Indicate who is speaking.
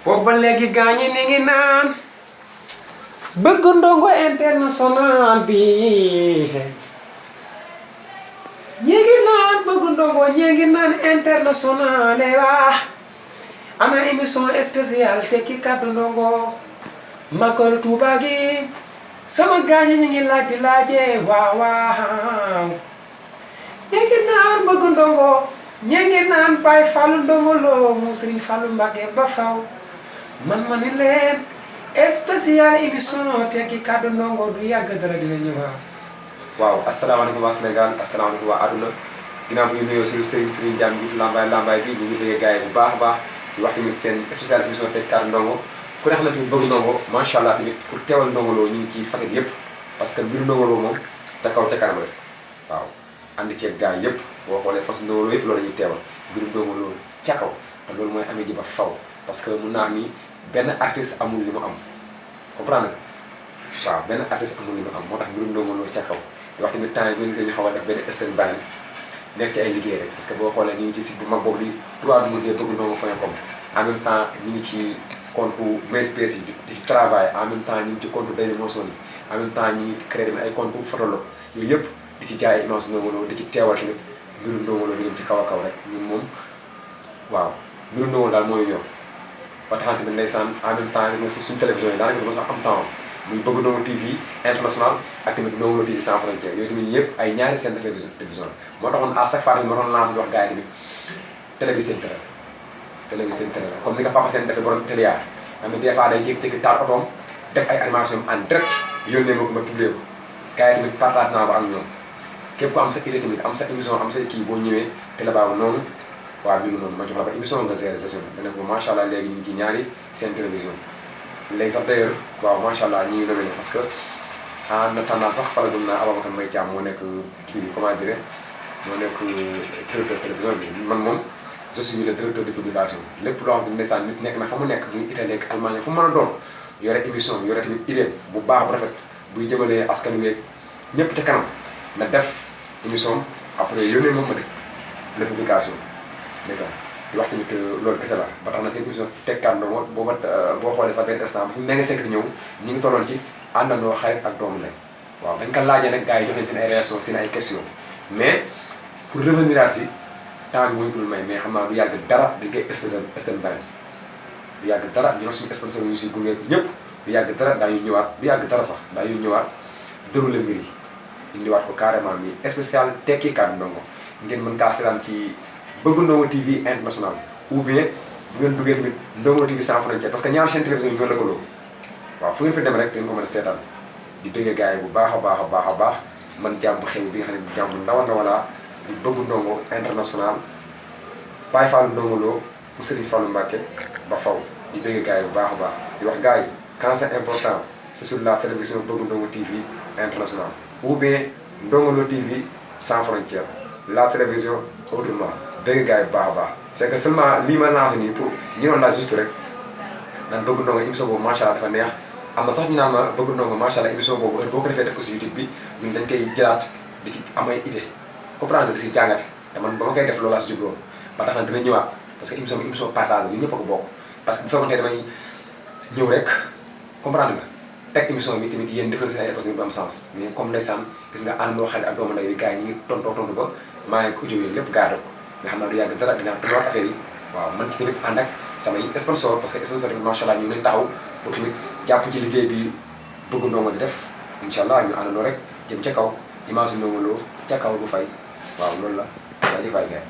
Speaker 1: booba léegi gaañi ni ngi naan bëgg ndongo international bi ñi ngi naan bëgg ndongo ñi ngi naan international waa ana émission spéciale tekki kàddu ndongo Màggalu Tuuba gi sama gaañi ñi ngi laaj di laaje waaw waaw ñi ngi naan bëgg ndongo ñi ngi naan Baay Fallu Ndongo Lo mu Sëriñ Fallu Mbàkke ba faw man ma ni leen spécial émission tekki kàddu ndongo du yàgg dara dina ñëwaat. waaw asalaamaaleykum waa Sénégal asalaamaaleykum waa àdduna ginnaaw bu ñu nuyoo suñu Serigne Diam Diouf lambaay bi ñu ngi bëggee gars yi bu baax a baax di wax tamit seen spécial émission tekki kàddu ndongo ku ne xam ne tamit bëgg ndongo macha allah tamit pour teewal Ndongo Lo ñu ngi ci facette yëpp parce que mbiru Ndongo Lo moom ca kaw ca kanam rek waaw ànd ceeg gars yi yëpp boo xoolee fas Ndongo Lo yëpp loolu la ñuy teewal mbiru Ndongo Lo ca kaw te loolu mooy amee ji ba faw parce que mun naa ni benn artiste amul li mu am comprendre nga waaw benn artiste amul li mu am moo tax mbirum Ndongo Lo ca kaw di wax tamit temps yi ñu xaw a def benn stand by nekk ci ay liggéey rek parce que boo xoolee ñu ngi ci site bu mag boobu di www.beugndongo.com en même temps ñu ngi ci compte MySpace yi di ci travail en même temps ñu ngi ci compte Dailymotion yi en même temps ñu ngi créé tamit ay compte Fotolog yooyu yëpp di ci jaay image Ndongo Lo di ci teewal tamit mbirum Ndongo Lo di dem ci kaw a kaw rek ñun moom waaw mbirum Ndongo Lo daal mooy ñor ba taxan tamit ndeysaan en même temps gis nga suñu télévision yi daanaka dama sax am temps muy Bëgg Ndongo TV international ak tamit Ndongo Lo TV sans frontière yooyu tamit yëpp ay ñaari seen télévision moo taxoon à chaque fois tamit ma doon lancé di wax gars yi tamit télé bi seen télé comme ni nga Papa Sène defee borom télé yaa xam ne des fois day jékki-jékki taal otoom def ay animation en direct yónnee ma ko ma publié ko gars yi tamit partage naa ko ak ñoom képp ko am sa idée tamit am sa émission am sa kii boo ñëwee télé baabu noonu waaw mi ngi noonu ma jox la ba émission nga gérer session bi dana ko macha allah léegi ñu ngi ci ñaari seen télévision léegi sax d'ailleurs waaw macha allah ñi ngi nominé parce que en attendant sax faragum naa Ababacar Mbaye Thiam moo nekk kii bi comment dire moo nekk directeur télévision bi man moom je suis le directeur de publication lépp loo xam ne ndeysaan nit nekk na fa mu nekk muy Italie ak Allemagne fu mu mën a doon yore émission bi yore tamit idée bu baax bu rafet buy jëmalee askan wi ñëpp ca kanam na def émission après yónnee moom ma def la publication ndeysaan di wax tamit loolu kese la ba tax na seen émission tekki kàddu ndongo booba boo xoolee sax benn instant ba fi mu ne di ñëw ñi ngi tolloon ci àndandoo xarit ak doomu lay waaw dañ ko laajee nag gars yi joxe seen ay réaction seen ay questions mais pour revenir si temps bi mooy ko may mais xam naa du yàgg dara di koy stand by du yàgg dara ñu ne suñu sponsor yu siy gunge ñëpp du yàgg dara daañu ñëwaat du yàgg dara sax daañu ñëwaat déroulé mbir yi indiwaat ko carrément mi spécial tekki kàddu ndongo ngeen mën kaa seetaan ci Bëgg Ndongo TV international ou bien bu ngeen duggee tamit Ndongo Lo TV sans frontière parce que ñaari chaîne télévision yi ñoo lëkkaloo waaw fu ngeen fi dem rek ngeen ko mën a seetaan di bëggee gars yi bu baax a baax man jàmm xew bi nga xam ne jàmm ndaw a ndaw laa di Bëgg Ndongo international Baay Fallu Ndongo Lo mu Sëriñ Fallu Mbàkke ba faw di bëggee gars yi bu baax a baax di wax gars yi quand c'est important c'est sur la télévision Bëgg Ndongo TV international ou bien Ndongo Lo TV sans frontière la télévision autrement bëgg gars yi bu baax a baax c'est que seulement lii ma lancé nii pour ñu doon la juste rek naan Bëgg Ndongo émission boobu macha allah dafa neex am na sax ñu naan ma Bëgg Ndongo macha allah émission boobu heure boo ko defee def ko si YouTube bi ñun dañ koy jëlaat di ci am ay idée comprendre di si jàngate te man ba ma koy def loolu laa si jubloon ba tax na dina ñëwaat parce que émission bi émission partage la ñun ñëpp a ko bokk parce que bu fekkoon damay ñëw rek comprendre nga teg émission bi tamit yéen defal seen ay réponses bu am sens mais comme ndeysaan gis nga àndoo xarit ak doomu ndey bi gars yi ñu ngi tontu ba maa ngi ko audio yooyu lépp garde ko nga xam naa du yàgg dara dinaa tolluwaat affaire yi waaw man ci tamit ànd ak samay sponsor parce que sponsor tamit macha allah ñu ngi leen taxaw pour tamit jàpp ci liggéey bi Bëgg Ndongo di def incha allah ñu àndandoo rek jëm ca kaw image Ndongo Lo ca kaw du fay waaw loolu la jaajëfal gars